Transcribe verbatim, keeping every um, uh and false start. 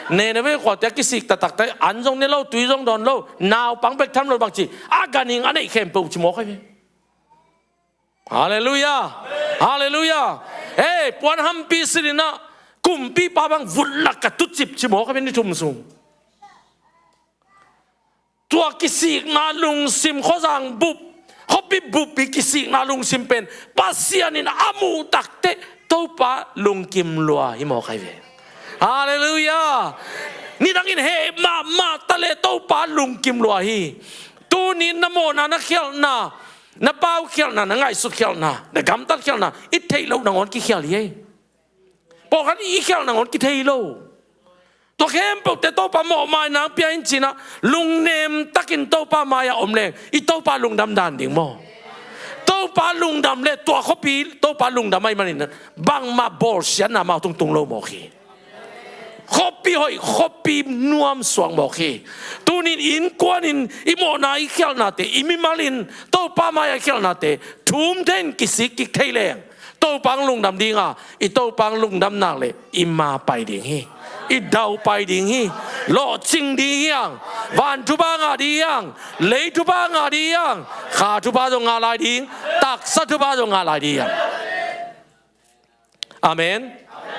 Nineveh khuate a kisik taktakte, an zong ne lo, tui zong dawn lo, naupang bek tham lo bang ci, a ganhing a neih khempeuh ci mawk ahi ve. Halleluiah. Halleluiah. Hei, puan hampi silhin ah kumpipa bang vut lak a tucip ci mawk ahi ve ni thum sung. Tua kisikna lungsim, khuazang bup, khuapi bup i kisikna lungsim pen Pasian in a muh takteh Topa lungkim lua hi mawk ahi ve. Halleluiah. Nidangin heh mahmah ta leh Topa lungkim lua hi. Tunin na mawhna, na khialhna, na paukhialhna, na ngaihsutkhialhna, na gamtatkhialhna i theih loh nangawn kikhial hi ei. Pawlkhat i khialh nangawn kithei lo. Tua khempeuhte Topa mawhmaina pia in cinah, lungnem takin Topa mai-ah om leng i Topa lungdam dan ding maw? Topa lungdam le tua khuapi Topa lungdam ahih manin bangmah bawlsiatna amau tungtung lo mawk hi. Khuapi hoih, khuapi nuam suak mawk hi. Tunin innkuanin i mawhna i khialhnate, i mimalin Topa mai-ah khialhnate thum thei in kisik kik thei leng Topa hong lungdam dinga, i Topa hong lungdam nak leh i ma pai ding hi. I dau pai ding hi. Lawhcing ding hi hang. Van thupha ngah ding hi hang. Lei thupha ngah ding hi hang. Kha thupha zong ngah lai ding. Taksa thupha zong ngah lai ding hi hang. Amen.